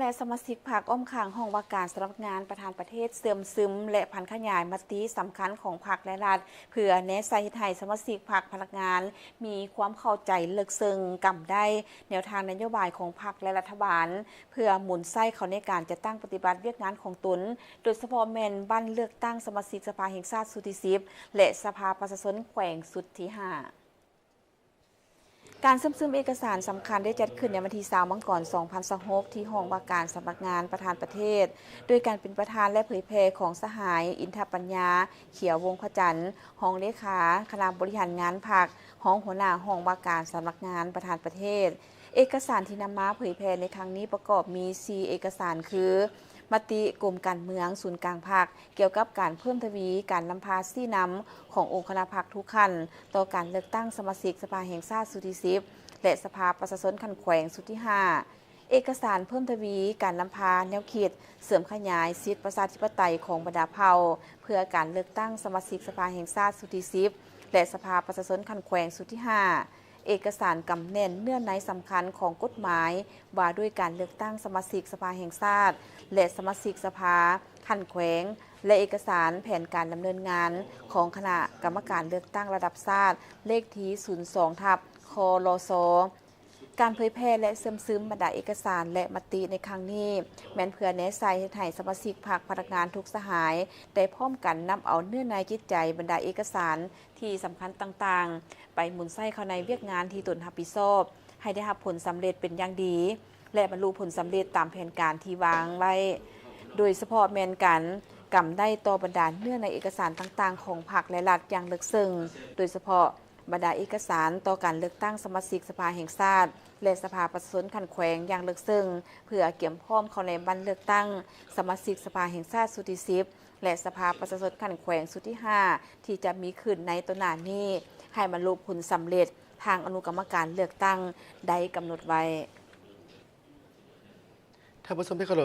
ແລະ ສະມາຊິກພັກອ້ອມຂ້າງຫ້ອງວ່າການສຳນັກງານປະທານປະເທດ ເຊື່ອມຊຶມ ແລະ ຜັນຂະຫຍາຍມະຕິສຳຄັນຂອງພັກ ແລະ ລັດ ເພື່ອແນໃສ່ເຮັດໃຫ້ສະມາຊິກພັກ, ພະນັກງານ ມີຄວາມເຂົ້າໃຈເລິກເຊິ່ງ, ກຳໄດ້ແນວທາງນະໂຍບາຍຂອງພັກ ແລະ ລັດຖະບານ ເພື່ອໝູນໃຊ້ເຂົ້າໃນການຈັດຕັ້ງປະຕິບັດວຽກງານຂອງຕົນ, ໂດຍສະເພາະແມ່ນບັ້ນເລືອກຕັ້ງສະມາຊິກສະພາແຫ່ງຊາດຊຸດທີສິບ ແລະ ສະພາປະຊາຊົນແຂວງຊຸດທີຫ້າ. ການເຊື່ອມຊຶມເອກະສານສຳຄັນໄດ້ຈັດຂຶ້ນໃນວັນທີຊາວ ມັງກອນ ສອງພັນຊາວຫົກ ທີ່ຫ້ອງວ່າການສຳນັກງານປະທານປະເທດ ໂດຍການເປັນປະທານ ແລະ ເຜີຍແຜ່ຂອງສະຫາຍ ອິນທະປັນຍາ ຂຽວວົງພະຈັນ ຮອງເລຂາຄະນະບໍລິຫານງານພັກ, ຮອງຫົວໜ້າຫ້ອງວ່າການສຳນັກງານປະທານປະເທດ. ເອກະສານທີ່ນຳມາເຜີຍແຜ່ໃນຄັ້ງນີ້ປະກອບມີສີ່ເອກະສານຄື ມະຕິກົມການເມືອງສູນກາງພັກ ກ່ຽວກັບການເພີ່ມທະວີການນຳພາຊີ້ນຳຂອງອົງຄະນະພັກທຸກຂັ້ນ ຕໍ່ການເລືອກຕັ້ງສະມາຊິກສະພາແຫ່ງຊາດຊຸດທີສິບ ແລະ ສະພາປະຊາຊົນຂັ້ນແຂວງຊຸດທີຫ້າ, ເອກະສານເພີ່ມທະວີການນຳພາແນວຄິດເສີມຂະຫຍາຍສິດປະຊາທິປະໄຕຂອງບັນດາເຜົ່າ ເພື່ອການເລືອກຕັ້ງສະມາຊິກສະພາແຫ່ງຊາດຊຸດທີສິບ ແລະ ສະພາປະຊາຊົນຂັ້ນແຂວງຊຸດທີຫ້າ, ເອກະສານກຳແໜ້ນເນື້ອໃນສຳຄັນຂອງກົດໝາຍວ່າດ້ວຍການເລືອກຕັ້ງສະມາຊິກສະພາແຫ່ງຊາດ ແລະ ສະມາຊິກສະພາຂັ້ນແຂວງ ແລະ ເອກະສານແຜນການດຳເນີນງານຂອງຄະນະກຳມະການເລືອກຕັ້ງລະດັບຊາດ ເລກທີ ສູນສອງ ທັບ ຄລສ. ການເຜີຍແຜ່ ແລະ ເຊື່ອມຊຶມບັນດາເອກະສານ ແລະ ມະຕິໃນຄັ້ງນີ້ ແມ່ນເພື່ອແນໃສ່ເຮັດໃຫ້ສະມາຊິກພັກ, ພະນັກງານທຸກສະຫາຍ ໄດ້ພ້ອມກັນນຳເອົາເນື້ອໃນຈິດໃຈບັນດາເອກະສານ ທີ່ສຳຄັນຕ່າງໆ ໄປໝູນໃຊ້ເຂົ້າໃນວຽກງານທີ່ຕົນຮັບຜິດຊອບ ໃຫ້ໄດ້ຮັບຜົນສຳເລັດເປັນຢ່າງດີ ແລະ ບັນລຸຜົນສຳເລັດຕາມແຜນການທີ່ວາງໄວ້, ໂດຍສະເພາະແມ່ນການກຳໄດ້ຕໍ່ບັນດາເນື້ອໃນເອກະສານຕ່າງໆຂອງພັກ ແລະ ລັດຢ່າງເລິກເຊິ່ງ, ໂດຍສະເພາະບັນດາເອກະສານຕໍ່ການເລືອກຕັ້ງສະມາຊິກສະພາແຫ່ງຊາດ ແລະ ສະພາປະຊາຊົນຂັ້ນແຂວງຢ່າງເລິກເຊິ່ງ, ເພື່ອກຽມພ້ອມເຂົ້າໃນວັນເລືອກຕັ້ງສະມາຊິກສະພາແຫ່ງຊາດຊຸດທີສິບ ແລະ ສະພາປະຊາຊົນຂັ້ນແຂວງຊຸດທີຫ້າ ທີ່ຈະມີຂຶ້ນໃນຕໍ່ໜ້ານີ້ ໃຫ້ບັນລຸຜົນສຳເລັດທາງອະນຸກຳມະການເລືອກຕັ້ງໄດ້ກຳນົດໄວ້. ທ່ານຜູ້ຊົມທີ່ເຄົາລົບ,